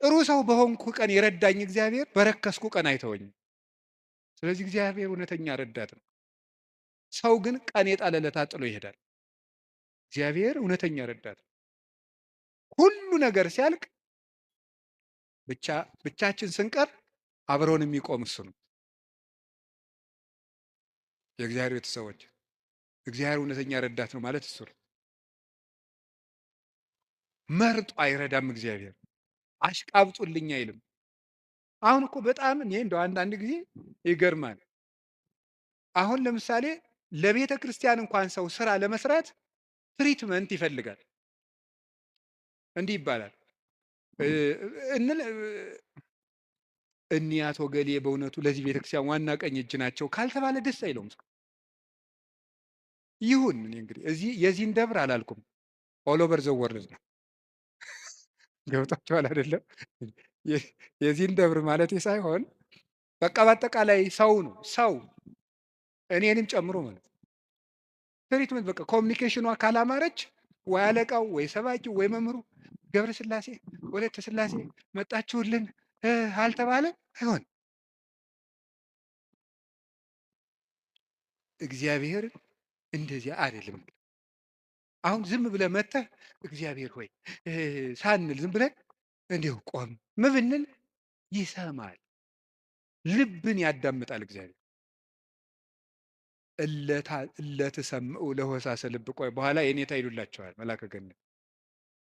ጥሩ ሰው በሆንኩ ቀን የረዳኝ እግዚአብሔር በረከስኩ ቀን አይተወኝም። ስለዚህ እግዚአብሔር እውነተኛ ረዳት ነው። ሰው ግን ቀን የጣለለታ ጥሎ ይሄዳል። እግዚአብሔር እውነተኛ ረዳት ነው። ሁሉ ነገር ሲያልቅ ብቻ ብቻችን ስንቀር አብረውን የሚቆም እሱ ነው። የእግዚአብሔር ቤተሰቦች እግዚአብሔር እውነተኛ ረዳት ነው ማለት እሱ ነው። መርጦ አይረዳም እግዚአብሔር። አሽቃብጡልኝ አይልም። አሁን እኮ በጣም እኔ እንደው አንዳንድ ጊዜ ይገርማል። አሁን ለምሳሌ ለቤተ ክርስቲያን እንኳን ሰው ስራ ለመስራት treatment ይፈልጋል። እንዲህ ይባላል እንል እኒህ አቶ ገሌ በእውነቱ ለዚህ ቤተክርስቲያን ዋና ቀኝ እጅ ናቸው ካልተባለ ደስ አይለውም ሰው። ይሁን እኔ እንግዲህ እዚህ የዚህን ደብር አላልኩም። All over the world ነው። ገብቷችኋል አይደለም? የዚህን ደብር ማለት ሳይሆን በቃ በአጠቃላይ ሰው ነው፣ ሰው እኔንም ጨምሮ ማለት ነው። Treatment በቃ communication ኗ ካላማረች ወይ አለቃው ወይ ሰባኪው ወይ መምህሩ ገብረ ስላሴ ወለተ ስላሴ መጣችሁልን አልተባለ አይሆን። እግዚአብሔር እንደዚያ አይደለም። አሁን ዝም ብለህ መተህ እግዚአብሔር ሆይ ሳንል ዝም ብለን እንዲሁ ቆም ብንል ይሰማል፣ ልብን ያዳምጣል እግዚአብሔር። እለትሰምዑ ለሆሳሰ ልብ። ቆይ በኋላ የኔታ ይሉላቸዋል መላከ ገነት።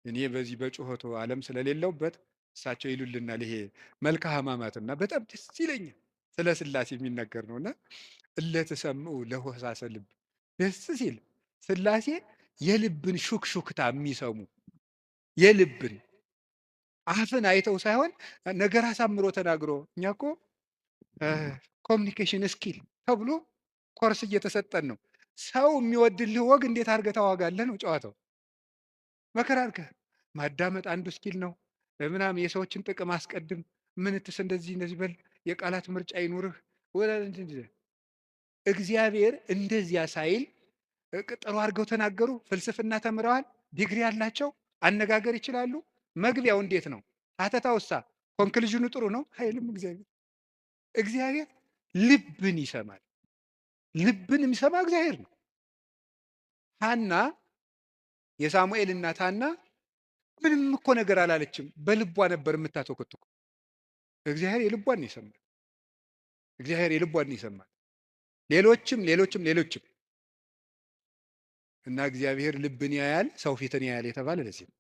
እኔ በዚህ በጩኸቱ ዓለም ስለሌለውበት እሳቸው ይሉልናል። ይሄ መልክአ ሕማማትና በጣም ደስ ይለኛል። ስለ ስላሴ የሚነገር ነውና እለትሰምዑ ለሆሳሰ ልብ ደስ ሲል ስላሴ የልብን ሹክሹክታ የሚሰሙ፣ የልብን አፍን አይተው ሳይሆን ነገር አሳምሮ ተናግሮ። እኛ እኮ communication skill ተብሎ ኮርስ እየተሰጠን ነው። ሰው የሚወድልህ ወግ እንዴት አድርገህ ታዋጋለህ ነው ጨዋታው። መከራ አድርገህ ማዳመጥ አንዱ skill ነው። ምናምን የሰዎችን ጥቅም አስቀድም፣ ምንትስ እንደዚህ እንደዚህ በል፣ የቃላት ምርጫ ይኑርህ። እግዚአብሔር እንደዚያ ሳይል ጥሩ አድርገው ተናገሩ። ፍልስፍና ተምረዋል፣ ዲግሪ ያላቸው፣ አነጋገር ይችላሉ። መግቢያው እንዴት ነው? ሀተታውሳ conclusion ኑ ጥሩ ነው አይልም እግዚአብሔር። እግዚአብሔር ልብን ይሰማል። ልብን የሚሰማ እግዚአብሔር ነው። ሐና፣ የሳሙኤል እናት ሐና ምንም እኮ ነገር አላለችም። በልቧ ነበር የምታተኮትኩ። እግዚአብሔር የልቧን ይሰማል። እግዚአብሔር የልቧን ይሰማል። ሌሎችም ሌሎችም ሌሎችም እና እግዚአብሔር ልብን ያያል፣ ሰው ፊትን ያያል የተባለ ለዚህ ነው።